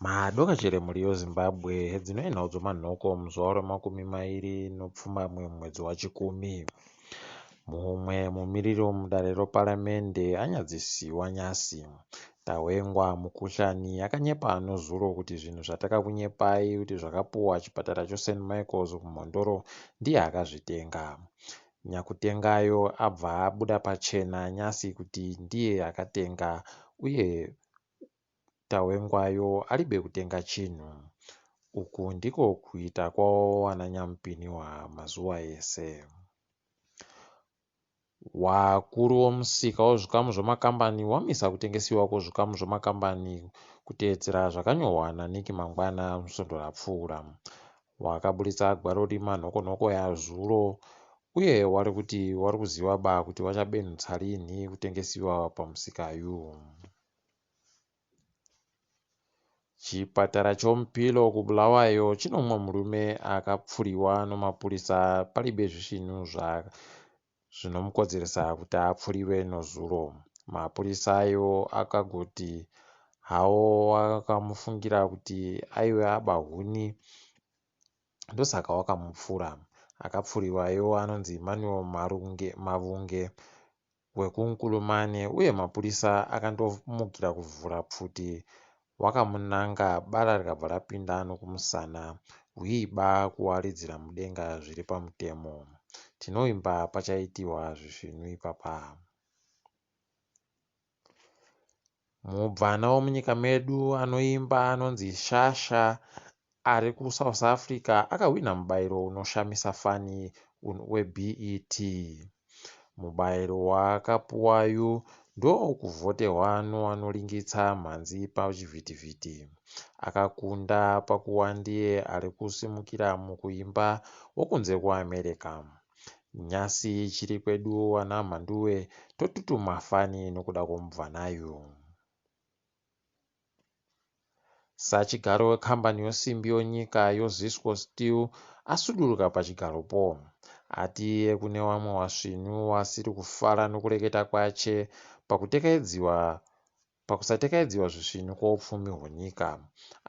Madoka chere mhuri yeZimbabwe hedzinoi nhau dzomanhoko muzuva remakumi mairi nepfumbamwe mumwedzi waChikumi. Mumwe mumiriri wemudare reparamende anyadzisiwa nyasi. Tawengwa Mukuhlani akanyepa nezuro kuti zvinhu zvatakakunyepai kuti zvakapuwa chipatara cheSt Michaels kuMhondoro ndiye akazvitenga. Nyakutengayo abva abuda pachena nyasi kuti ndiye akatenga uye Tawengwayo aribe kutenga chinhu. Uku ndiko kuita kwavo vana Nyamupiniwa mazuva ese. Wakuru womusika wezvikamu zvemakambani wamisa kutengesiwa kwezvikamu zvemakambani kuteedzera zvakanyorwa naNick Mangwana svondo rapfuura. Wakaburitsa gwaro rima nhokonhoko yazuro uye wari kuti wari kuziva ba kuti wachabenhutsa rinhi kutengesiwa pamusikayu. Chipatara choMupilo kuBulawayo chine mumwe murume akapfuriwa nemapurisa paribe zvisvinu zvinomukodzeresa kuti apfuriwe nezuro. Mapurisa ayo akagoti hawo akamufungira kuti aive aba huni ndosaka wakamupfura. Akapfuriwayo anonzi Emmanuel Mavunge wekuNkulumane uye mapurisa akandomukira kuvhura pfuti wakamunanga bara rikabva rapinda nokumusana hwiba kuwaridzira mudenga zviri pamutemo. Tinovimba pachaitiwa zvisvinu ipapa. Mubvana wemunyika medu anoimba anonzi Shasha ari kuSouth Africa akahwina mubairo unoshamisa fani weBET. Mubairo waakapuwayu ndokuvhotehwa nowanoringitsa mhanzi pachivhitivhiti. Akakunda pakuwa ndiye ari kusimukira mukuimba wokunze kuAmerica. Nyasi chiri kwedu ana Mhanduwe totutuma fani nokuda kwomubvanayu. Sachigaro wekambani yosimbi yonyika yoZisco Steel asuduruka pachigaropo. Ati iye kune wamwe wasvinu wasiri kufara nokureketa kwache pakutekaidziwa pakusatekaidziwa zvisvinu kwoupfumi hwenyika.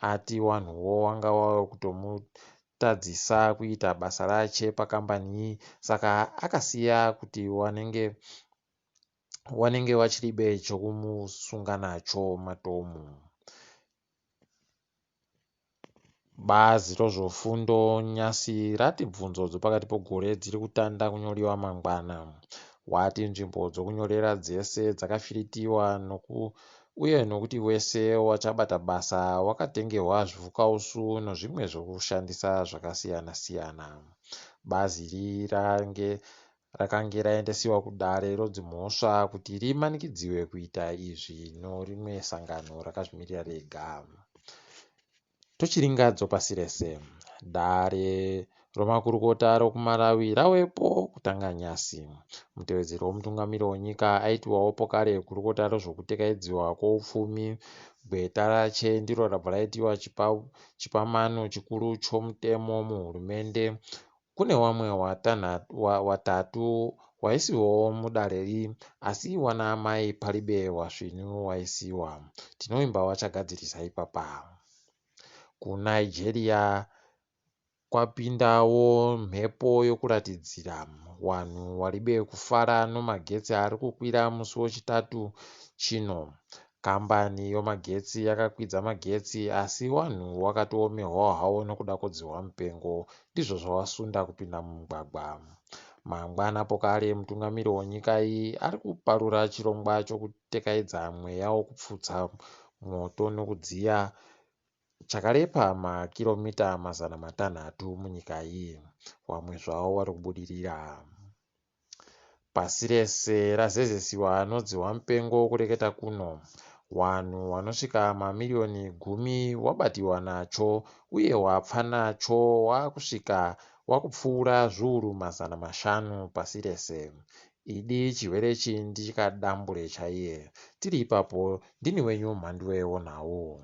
Ati wanhuwo wanga wave kutomutadzisa kuita basa rache pakambani iyi saka akasiya kuti wanenge wanenge wachiribe chokumusunga nacho matomu. Bazi rezvefundo nyasi rati bvunzo dzepakati pegore dziri kutanda kunyoriwa mangwana. Wati nzvimbo dzokunyorera dzese dzakafiritiwa noku uye nokuti wese wachabata basa wakatengerwa zvifukausu nezvimwe zvokushandisa zvakasiyana siyana. Bazi iri range rakange raendesiwa kudare rodzimhosva kuti rimanikidziwe kuita izvi norimwe sangano rakazvimirira rega. Tochiringadzo pasi rese. Dare romakurukota rokuMalawi rawepo kutanga nyasi. Mutevedzeri womutungamiri wenyika aitiwawo pokare gurukota rezvokutekaidziwa kwoupfumi. Gweta rache ndiro rabva raitiwa chipamano chikuru chomutemo muhurumende. Kune wamwe watatu waisiwawo mudare iri asi wana amai paribe wasvinu waisiwa. Tinovimba wachagadzirisa ipapa. KuNigeria kwapindawo mhepo yokuratidzira wanhu waribe kufara nomagetsi ari kukwira musi wechitatu chino. Kambani yomagetsi yakakwidza magetsi asi wanhu wakatoomerwawo hawo nokuda kwodzihwa mupengo ndizvo zvawasunda kupinda mumugwagwa. Mangwana pokare mutungamiri wenyika iyi ari kuparura chirongwa chokutekaidza mweya wokupfutsa mwoto nokudziya chakarepa makiromita 600 munyika iyi. Wamwe zvavo wari kubudirira. Pasi rese razezesiwa anonzi wamupengo kureketa kuno. Wanhu wanosvika mamiriyoni 10 wabatiwa nacho uye wapfa nacho wakusvika wakupfuura zviuru 500 pasi rese. Idi chirwere ichi ndikadambure chaiye. Tiri ipapo ndini wenyu Mhanduwe wonhau.